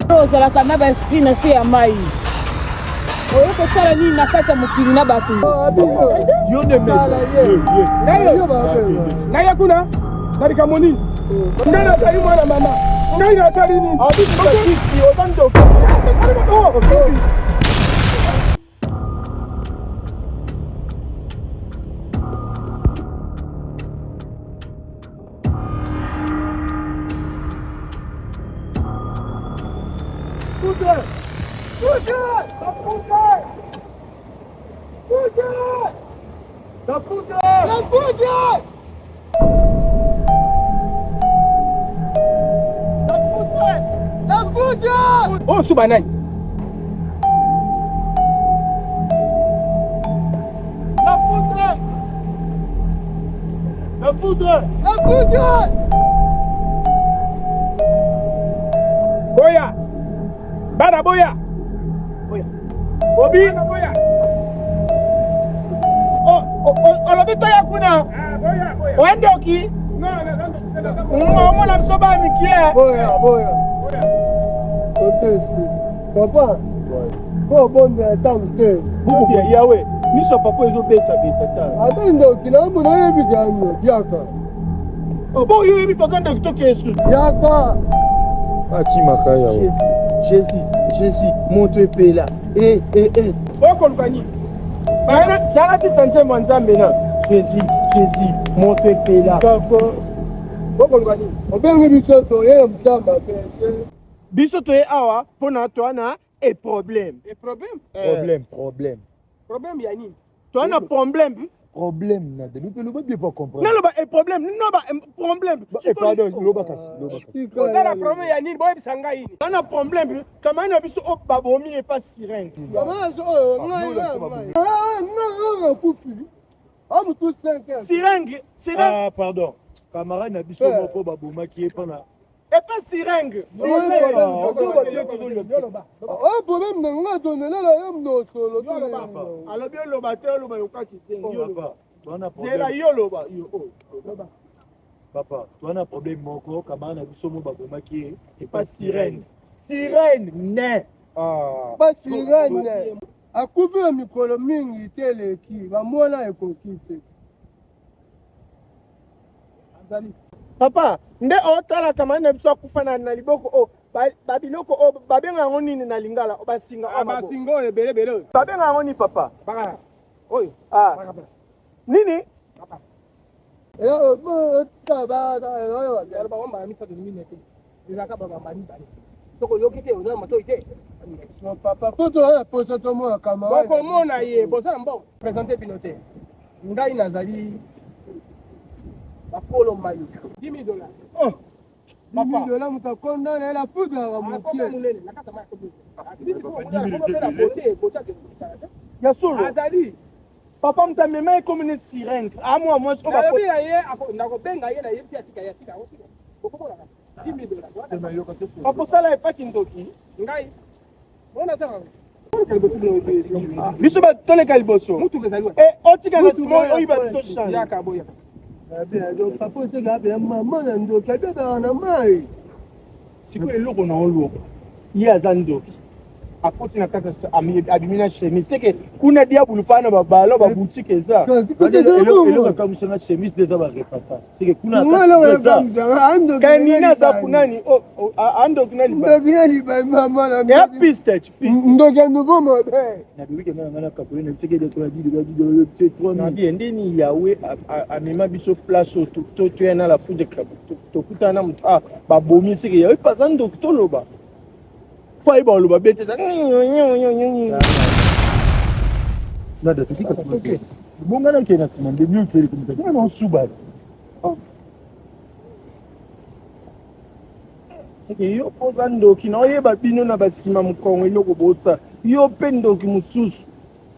Ozalaka na ba esprit na se ya mai. Oye kosala nini na kati ya mokili na bato? Yo nde Ngai ye kuna na likambo nini? Ngai nazali mwana mama. Ngai nasali nini? Oza ndoki. Oyo suba nani? La poudre! La poudre! La poudre! Boya! Bana boya! Boya! Obi! Bana boya! Oh, oh, oh, olobi toya kuna! Ah, boya, boya! Oye ndoki! Non, non, non, non, non. Omona biso bana mikie! Boya, boya. Saint-Esprit. Papa, po obondela ntango te. Buku ya Yawe, miso ya papa ezobetabeta tala. Ata ndoki na mona oyebi kanyo, yaka. Obo yo oyebi toza ndoki toke esu. Yaka. Akimaka yawe. Jésus, Jésus, Jésus, moto epela. Eh, eh, eh. Okoluka nini? Zala ti santieme ya Nzambe na. Jésus, Jésus, moto epela. Papa, Okoluka nini? obengi biso toye mtamba te. Biso toye awa mpona toa na e problème. E problème? Problème, problème. Problème ya nini? Toa na problème. Problème na de lupe loba bien pour comprendre. Naloba e problème, noba e problème. Eh, pardon, loba kasi, loba kasi. Oza na problème ya nini? Boyebisa ngai nini? Toa na problème, kama na biso oyo babomi epa sirène. Mama oyo ngai ngai ngai akufi. Amutu 5 heures. Sirène, sirène, Ah, pardon. Camarade na biso Eh. moko babomaki ye mpona epa sirène. Oyo problème na ngai tomelela yo mnosolo. Alobi oloba te oloba yokaki sengi oloba. Papa, toa na Zela problème. yo loba yo. oh. Papa, toa na problème moko, camarade na biso moko babomaki ye Epa epa sirène. Sirène, ne. Ah. Ba sirène. Akufi na mikolo mingi te eleki, bamwana ekoki te. Azali. Papa, nde otala camarade na biso akufa na, na liboko oyo ba, ba biloko oyo babenga yango nini na lingala oyo basinga oyo Ah, maboko. basinga oyo ebele ebele oyo. Babenga yango nini papa? Baka. Oyo. Ah. Baka, baka. Nini? Baka. Oyo Baloba mbala misato mine te. Ezalaka baloba mbala mibale. Soki oyoki te, oza na matoi te. papa fo toya na posa tomona camarade. Bokomona ye, boza na mbongo. Présente bino te. Ngai nazali bakolo mayo. 10 000 dollars. Oh. Papa. Dola moto akonda na ye la poudre yaka Akoma mokie. monene, na kati ya mayi akomi. Akoma mpe na beauté, beauté akekokisaka te. Ya solo. Azali. Papa moto amema ye komi ne sirène. Amwa mwasi oyo Nalobi na ye, nakobenga ye, nayebisi atika ye, atika, akotika. Bokomonaka. 10 000 dollars. Bakosala epaki ndoki. Ngai. Bona sala. Biso ba toleka liboso. Mutuka ezali wapi? Eh, otika na nsima oyo oyiba biso change. Yaka boyaka. Papa oseka apela mama na ndoki abebaka na mai. Sikoyo eloko na oloba ye aza ndoki akoti na kati abimi na chemise seke kuna diabulu mpa na babalo babutike eza Eloko akamwisanga chemise nde eza barepasa. Seke kuna kanini aza kunani andoki na libaya ndoki ya libaya mama na ya ndoki. piste piste Ndoki ya nouveau modèle. nabimiki nga na nga na kakole na biseke de toya didi didi didi 3000. Nabi ndeni Yahweh amema biso place oyo toya na la foudre tokutana na moto ah babomi seke Yahweh mpe aza ndoki toloba po ayeba oloba bete eza Nada toki kasi toke. Bonga na kena sima nde mieux kele kumita. Kuna na suba. Seke yo mpo oza ndoki na oyeba bino na basima mokongo eloko bosala yo mpe ndoki mosusu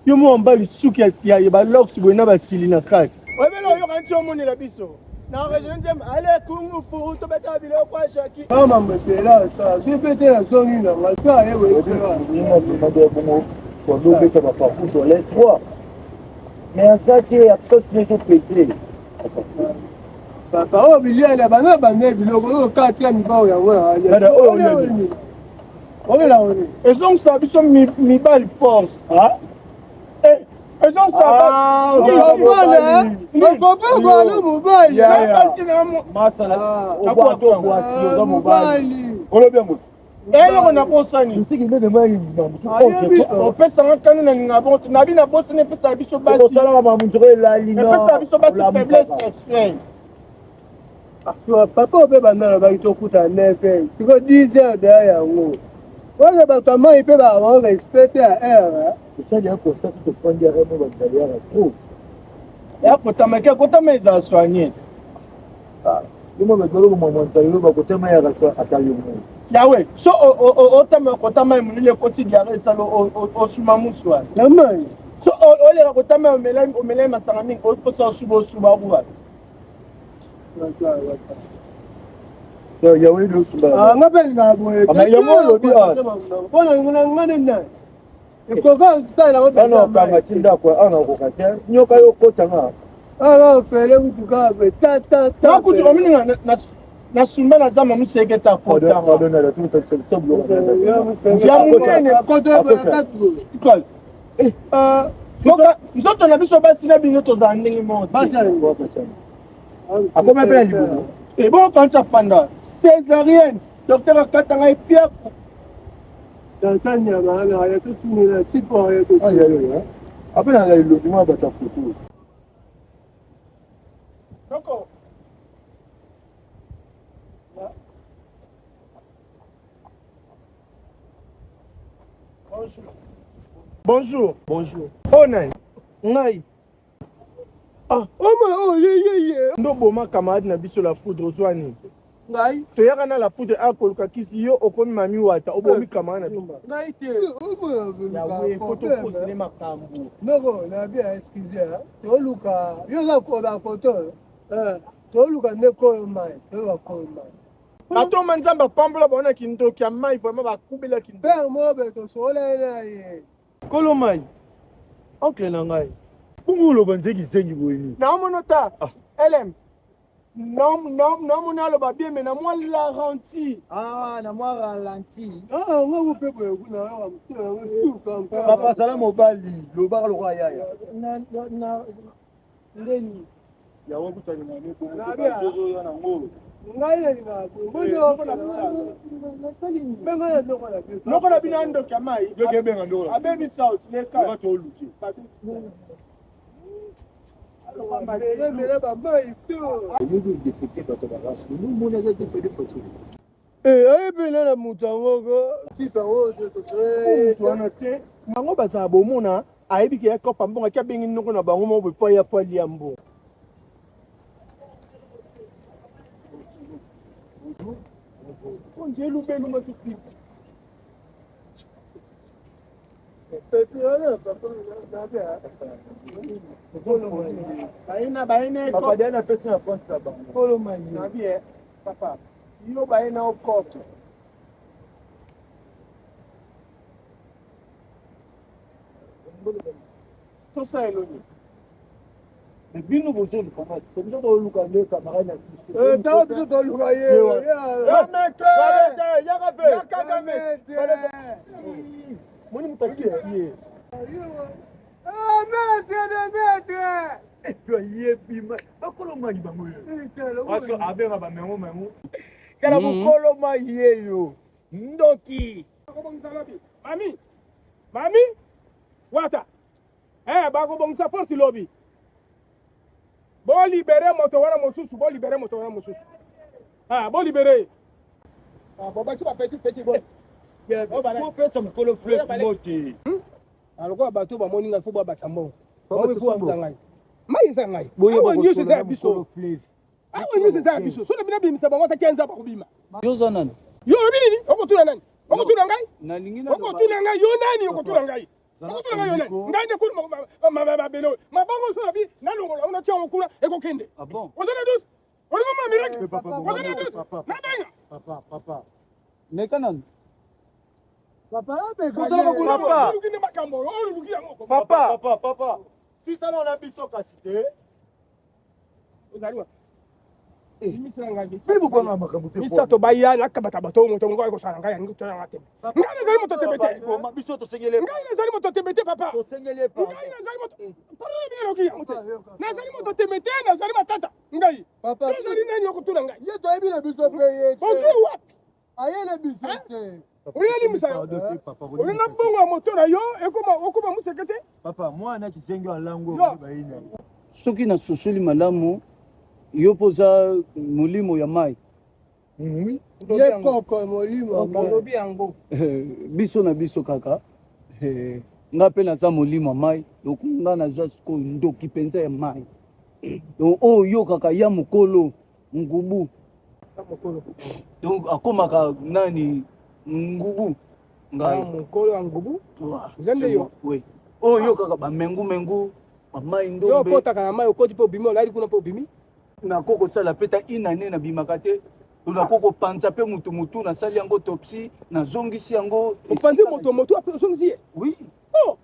yo mwa mobali suki ya balox boye na basili na kati oyebela oyoka nti omonela biso na region nzembe ale kungufu tobeta biloko ya shaki Awa mambo epela sa soki mpe te nazongi na nga sa yeweesela Ninga vraiment de bongo tondo beta ba parcours toilette 3. Mais aza te absence ne ezo peser. Papa oyo biliala bana bana biloko oyo kati ya mibao yango Bana oyo olia nini? Ezongisa biso mibali force. Eh, ezongisa olobi yango eloko nabosani opesanga kani na ninga bongo nabi nabosani epesaka biso basiosalaka mamunzoko elali epesaka biso basi faiblesse sexuelle. Papa ope banda nalobaki tokuta 9 heures, sikoyo 10 heures deya yango wana bato ya mai mpe ba respect ya heure. Esali ya kosasi tofandi yaka mo banzali yaka trop ya kotama ke kotama ezala soigne. Yo bato baloko mwa nzali oyo bakotama yaka so ata yo mo yawe so otama kotama ye monene ekoti diare esala osuma muswa na mai so oleka kotama omelai masanga mingi oposa osuba osuba kuwa yawe nde osumba. Nga mpe lingaka boye. Yango olobi mpona nga nde nani ekoka osalelako. Ana okanga ti ndako ana okoka te nyoka yo okotanga. Ala ofele kutu kaka boye ta kutu omininga na sumba na zamba museke ta kotanga nzoto na biso basi na bino tozala ndenge moko. Akoma mpe na libumu. Ebongo kanti afanda césarienne, docteur akata ngai piaku. Tata nyama na ya totunela tipo ya. Ape na elongi mwa bato ya foto. Noko. Bonjour. Bonjour. Bonjour. Oh nani? Ngai. Ah, oh ye ye ye. Ndo boma camarade na biso la foudre ozwa nini? Ngai. Toyaka na la foudre akoluka kisi yo okomi mami wata obomi camarade na biso. Ngai te. Yawe faut toposele makambo. Noko na bien excuse toluka yo oza koba koto. Toluka nde koyo mai, toluka koyo mai. Bato ma Nzambe apambola baona kindoki ya mai vraiment bakubela kindoki. Père mobe tosola na ye. Kolo mai. Oncle na ngai. Bongo oloba nzeki zengi boye nini? Naomona ta LM. Naomona aloba bien mais na mwa ralenti. Ah, na mwa ralenti. Ah, ngai mpe boye kuna suka. Papa sala mobali, lobaka lokola yaya. Na ndeni. Yawe kutani na ne bongo bazozo ya nango. Ngai nalingaka boye. Benga na noko na biso. Noko na bino ndoki ya mai. Yoke benga noko. Abebisa otileka. Bato oluki. Mele bamai to. Oyebi odetecte bato barasi. Omoni aza te fede fatigue. Ayebi na moto yango ko. Tipe oyo moto wana te. Bango bazala bomona ayebi ke ya kopa mbongo aki abengi noko na bango moko boye po aya po alia mbongo. Onde elubelu matupi. Baina baina papa Diana pesi na compte na bango. Kolo mani. Nabi papa. Yo baina okope. Tosa eloni. Mais bino bozoluka nani? Biso toluka nde camarade na biso. Ntango biso toluka ye. Yaka pe. Moni moto akisi ye. Maître de maître. Ayebi bakolo mai bango yo. Parce que abenga bamengo mengo. Kala mokolo mai ye yo. Ndoki. Mami. Mami. Wata. Eh bakobongisa porte lobi. Bo libere moto wana mosusu, bo libere moto wana mosusu. Ah, bo libere. Ah, bo basi ba petit petit bo. Kopesa mokolo fleuve mote. Alokola bato bamoni ngai fo babakisa mbongo. Baofuta ngai. Mai eza ngai. Awa nyonso eza ya biso. Awa nyonso eza ya biso. So na bino bimisa bango ata 15 bakobima. Yo oza nani? Yo olobi nini? Okotuna nani? Okotuna ngai? Okotuna ngai yo nani? Okotuna ngai? Okotuna ngai yo nani? Ngai nde kuna mabele oyo. Mabango so na bi nalongola yango natia yango kuna ekokende. Oza na doute? Olingo mona miracle? Oza na doute? Nabenga. Papa, papa. Meka nani? Papa, Papa. Oluki nde makambo oyo, oluki yango. Papa. Papa, papa. Sisana na biso kasi te. Ozali wapi? Bino bokwana makambo te. Misato baya nakabata bato moto moko akosala ngai yango toyanga te. Ngai nazali moto tembe te. Biso tosengeli. Ngai nazali moto tembe te papa. Tosengeli epa. Ngai nazali moto. Pardon bino eloki yango te. Nazali moto tembe te, nazali matata. Ngai. Papa. Nazali nani okotuna ngai? Ye toyebi na biso mpe ye te. Ozwi wapi? Ayele biso te. Olinga limbisa yo. Olinga bongo ya moto na yo ekoma okoma museke te. Papa mwana kizengi alango bayina. Soki nasosoli malamu yo mpo oza molimo ya mai. Oui. Ye koko molimo ya mai. Olobi yango. Biso na biso kaka nga mpe naza molimo ya mai donc nga naza sikoyo ndoki mpenza ya mai. Donc oyo oyokaka ya mokolo ngubu donc akomaka nani ngubu ngai mokolo ya ngubu eza nde yo oui oyo oyokaka bamengu mengu bamai ndombe yo okotaka na mai okoti mpe obimi olali kuna mpe obimi nako kosala mpe ta une année nabimaka te nako kopanza mpe motu motu nasali yango autopsie nazongisi yango opanzi moto motu ozongisi ye oui oh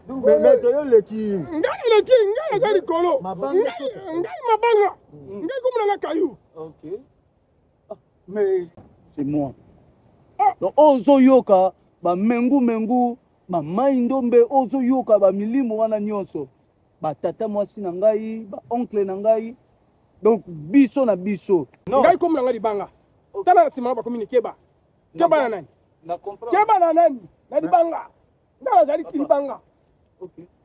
Mais maître yo leki. Ngai eleki, ngai naza likolo. Ngai mabanga. Ngai komona na caillou. OK. Ah, mais c'est moi. Ah. Donc ozoyoka ba mengu mengu, ba mai ndombe, ozoyoka ba milimo wana nyonso. Ba tata mwasi na ngai, ba oncle na ngai. Donc biso na biso. Ngai komona ngai libanga. Tala na sima bakomi ni keba. Keba na nani? Keba na nani? Na libanga. Nga nazali kilibanga.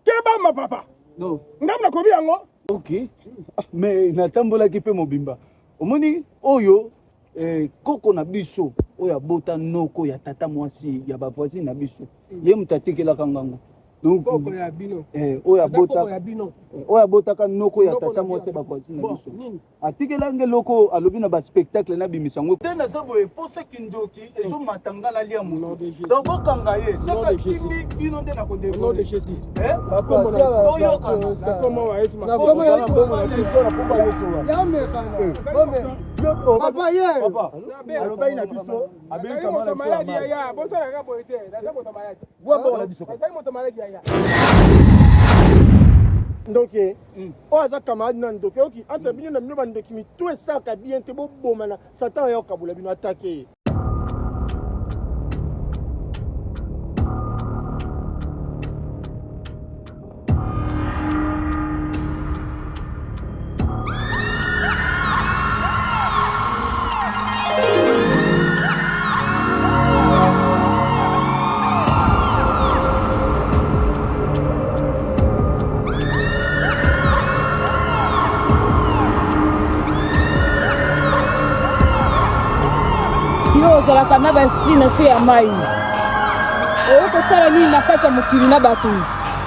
Keba ma papa. No. Nga nakomi yango. Ok. Mais natambolaki mpe mobimba. Omoni oyo eh, koko na biso oyo abota noko ya tata mwasi ya ba voisine na biso. Ye moto atekelaka ngango. Donc koko ya bino. Eh, oyo abota ya bino. Eh, oyo abotaka noko ya tata mwasi ya ba voisine na biso. Atikela nga eloko alobi na ba spectacle na bimisa ngo. Te naza boye posa kindoki ezo mata nga na lia mutu. Donc bokanga ye soki akimi bino nde nako devore. Eh? Toyokana. Papa ye. Papa. Alobaki na biso abengi kama na biso. Maladi yaya, bosalaka boye te. Naza moto maladi. Bwa mbongo na biso. Nazali moto maladi yaya. Ndoki oyo aza camarade na ndoki oki entre bino na bino bandoki mitu esalaka bien te bobomana satan aya kokabola bino atake ye. Yo ozalaka na ba esprit na se ya mai, oye kosala nini na kati ya mokili na bato?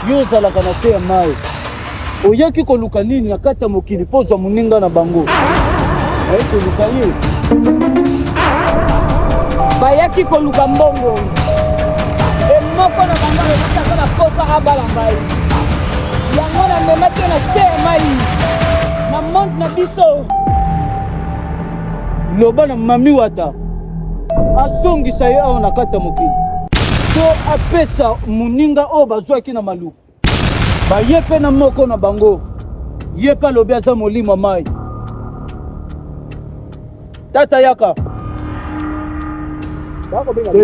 Yo ozalaka na se ya mai, oyaki koluka nini na kati ya mokili mpo ozwa moninga na bango? Baye koluka ye. Bayaki koluka mbongo. E moko na bango alobaki aza na posa abala ngai. Yango namemaki ye na se ya mai na monde na biso. Loba na mami wata azongisa ye awa na kati ya mokili to apesa moninga oyo bazwaki na maluku. Baye mpe na moko na bango, ye mpe alobi aza molimo ya mai. Tata yaka.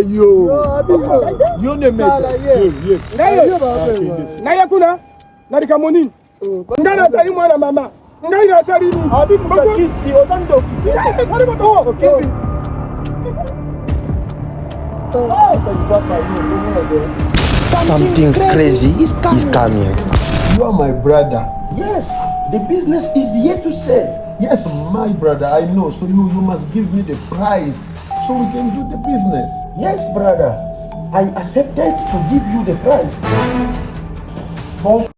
Yo, yo ne mete. Ngai kuna na likambo nini? Ngai nazali mwana mama. Ngai nazali nini? Abi kisi oza ndoki. Ngai nazali moto. Something crazy is coming. You are my brother. Yes, the business is yet to sell. Yes, my brother, I know. So you, you must give me the price so we can do the business. Yes, brother. I accepted to give you the price. Bon.